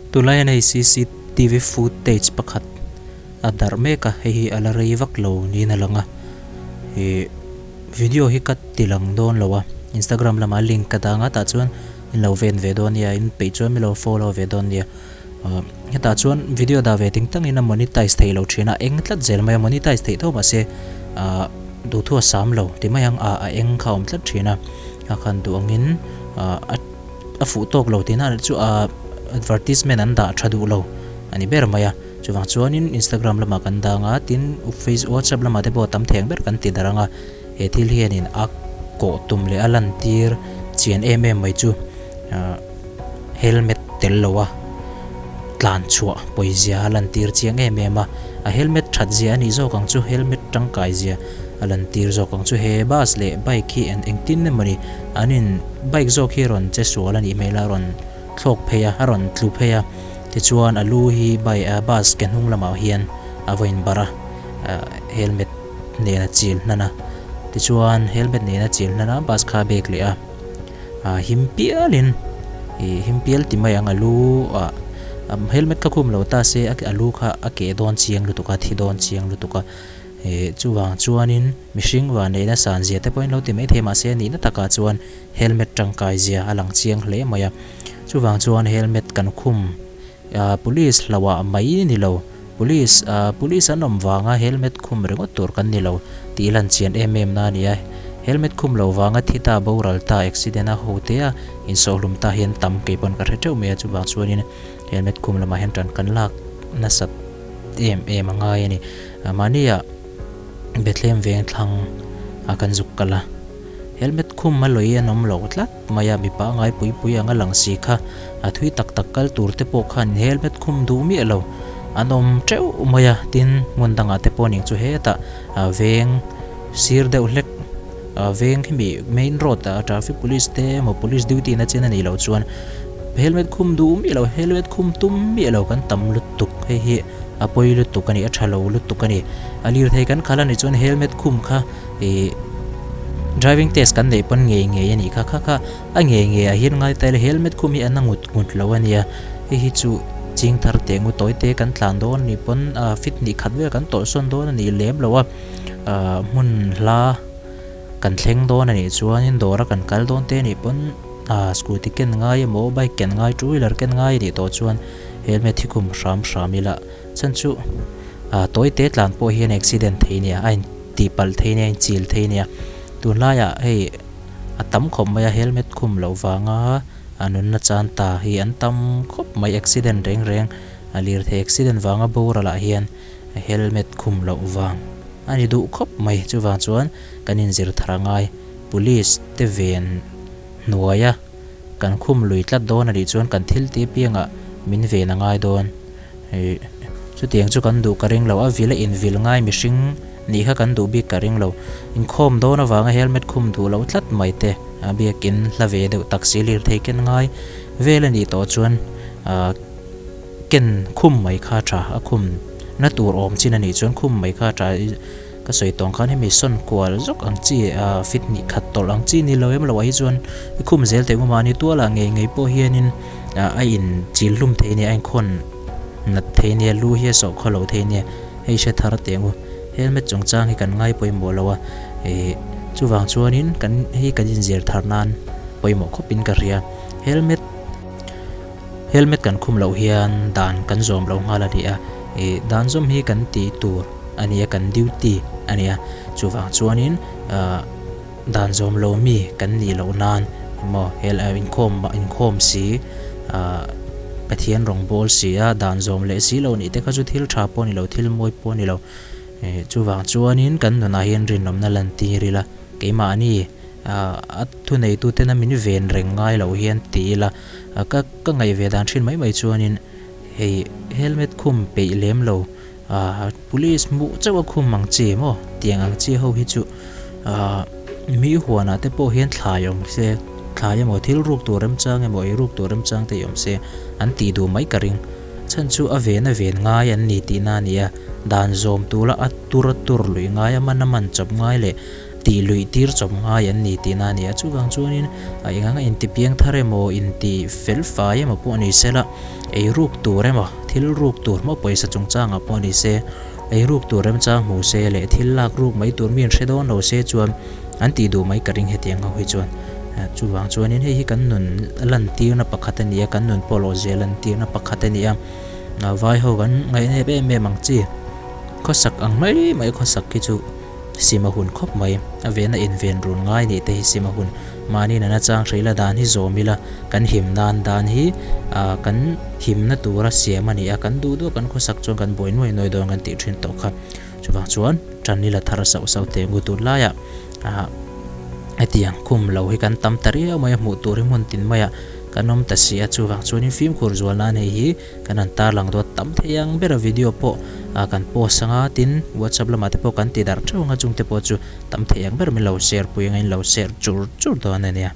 Tunlai hian hei cctv footage pakhat a darh mek a hei hi a la rei vak lo niin a lang a ih video hi ka ti lang dawn lo a instagram lamah link ka dang a tah chuan in lo ven ve dawn nia in peih chuan min lo follow ve dawn nia ah hetah chuan video dah ve ting tangin a monetize theih loh thin a eng tlat zel mai a monetize theih tho mahse ah duhthu a sam lo ti mai ang ah a eng kha a awm tlat thin a a khan duh angin ah a. A fuh tawk lo tihna chu a advertisement an dah tha duh lo a ni ber mai a, chuvang chuanin Instagram lamah kan dang a, tin face WhatsApp lamah te pawh a tam thei ang ber kan ti darh ang a, he thil hianin a kawh tum leh a lantir chian em em mai chu ah helmet tel lo a tlan chhuah pawizia a lantir chiang em em a, a helmet that zia a nih zawk ang chu helmet tangkai zia a lantir zawk ang chu he bus leh bike hi engtin emawni an in bike zawk hi rawn che sual a nih hmel a rawn thlawk phei a a rawn tlu phei a tichuan a lu hi bike ah bus ke hnung lamah hian a va in barh a ah helmet nen a chil hnan a tichuan helmet nen a chil hnan a bus kha a bek leh a ah him pial in ih him pial ti mai ang a lu ah helmet kha khum lo ta se a lu kha a keh dawn chiang lutuk a thi dawn chiang lutuk a. Ih chuvang chuanin mihring vanneihna san zia te pawhin lo ti mai thei mahse nihna takah chuan helmet tangkai zia a lang chiang hle mai a. Chuvang chuan helmet kan khum ah police hlauhah mai ni lo, police ah police an awm vanga helmet khum ringawt tur kan ni lo tih lan chian em em na a ni a. Helmet khum lo vanga thi ta boral ta accident a ho te a insawhhlum ta hian tam kei pawn ka hre teuh mai a chuvang chuanin helmet khum lamah hian tan kan lak nasat em em a ngai a ni. Mahnia Bethlehem veng thlang a kan zuk kal a, helmet khum a lawi an awm lo tlat mai a, mipa ngai pui pui anga lang si kha a thui tak tak kal tur te pawh khan helmet khum duh miah lo an awm teuh mai a, tin hmun dangah te pawh ning chu hetah veng sir deuh hlek veng khimi main road ah traffic police te emaw police duty na chen a nih loh chuan helmet khum duh miah lo helmet khum tum miah lo kan tam lutuk hei hi. A pawi lutuk a ni, a tha lo lutuk a ni. A lirthei kan khalh a nih chuan helmet khum kha ih driving test kan neih pawn ngei ngei a nih kha. Kha kha a ngei ngei ah hian ngai ta ila helmet khum hi a na ngut ngut lo a nia. Hei hi chu ching thar teh ngu tawi te kan tlan dawn a nih pawn ah fit hnih khat vel kan tawlh sawn dawn a nih lem lo a. Ah hmun hla kan thleng dawn a nih chuanin dawr a kan kal dawn te a nih pawn ah scooty ken ngai emaw bike ken ngai two wheeler ken ngai a nih tawh chuan Helmet hi khum hram hram ila chhan chu ah tawi te tlan pawh hian accident thei nia a in tih palh thei nia a in chil thei nia tunlaiah hei a tam khawp mai a helmet khum loh vanga a nunna chan ta hi an tam khawp mai accident reng reng a lirthei accident vanga boral ah hian helmet khum loh vang a ni duh khawp mai chuvang chuan kan inzir thar a ngai police te ven hnuaia. Kan khum lui tlat dawn a nih chuan kan thil tih apiangah min ven a ngai dawn. Ih, chutiang chu kan duh ka ring lo. A vil a invil ngai mihring nih kha kan duh bik ka ring lo. Inkhawm dawn avanga helmet khum duh loh tlat mai te, a biakin hla ve deuh tak si lirthei ken ngai vel a nih tawh chuan ah ken khum mai kha a tha. A khum na tur awm chin a nih chuan khum mai kha a tha. Ka sawi tawng khan hemi sawn kual zawk ang chi ah fit hnih khat tawlh ang chi ni lo em lo ah hi chuan i khum zel teh ngawmah ni tualah ngei ngei pawh hianin ah a in chil hlum thei nia a inkhawn nat thei nia lu hi a sawh khaw lo thei nia hei hre thar teh angu helmet chungchang hi kan ngai pawimawh lo a ih chuvang chuanin kan hei kan inzir thar nan pawimawh khawpin ka hria helmet Helmet kan khum loh hian dan kan zawm lo nghal a ni a, ih dan zawm hi kan tih tur a ni a, kan duty a ni a, chuvang chuanin ah dan zawm lo mi kan nih loh nan emaw hel inkhawm inkhawm si ah Pathian rawng bawl si a dan zawm leh si lo nih te kha chu thil tha pawh a ni lo thil mawi pawh a ni lo, ih chuvang chuanin kan nunah hian rinawmna lantir ila keimahni a thuneitutena min ven reng ngai loh hian ti ila ka ka ngaih ve dan thin mai mai chuanin hei helmet khum peih lem lo ah police hmuh chauh a khum ang chi maw tiang ang chi ho hi chu ah mi huanah te pawh hian thlai awm se thlai emaw thil ruk tur remchang emaw ei ruk tur remchang te hi awm se an tih duh mai ka ring chhan chu a ven a ven ngai an ni tihna a ni a dan zawm tura a tur a tur luih ngai a man a man chawp ngai leh. Tih luih tir chawp ngai an ni tihna a ni a, chuvang chuanin a eng anga inti piang thar emaw, inti fel fai emaw pawh ni se la, ei ruk tur emaw, thil ruk tur maw pawisa chungchangah pawh ni se, ei ruk tur remchang hmu se leh thil lak ruk mai tur mi an hre dawn lo se chuan an tih duh mai ka ring hetiang ho hi chuan. Chuvang chuanin hei hi kan nun lantirna pakhat a ni a, kan nun pawlawh zia lantirna pakhat a ni a, vai ho kan ngaihnep em em ang chi, khawsak ang mai mai khawsak khi chu. Sim a hun khawp mai. A vena inven run ngai nih te hi sim a hun. Mahni nana chang hreila dan hi zawm ila, kan him nan dan hi kan himna tura siam a ni a, kan duh duh a kan khawsak chuan kan buai nuai nuai dawn kan tih thin tawh kha. Chuvang chuan tan ila thar sauh sauh teh ngu tun laiah hetiang khum lo hi kan tam ta riau mai a, hmuh tur hi hmun tin maiah kan awm ta si a, chuvang chuanin fimkhur zual nan hei hi Kan han tarlang dawt tam thei ang ber a video pawh kan post anga tin whatsapp lamah te pawh kan ti darh theuh anga chungte pawh chu tam thei ang ber min lo share pui anga in lo share chur chur dawn a nia.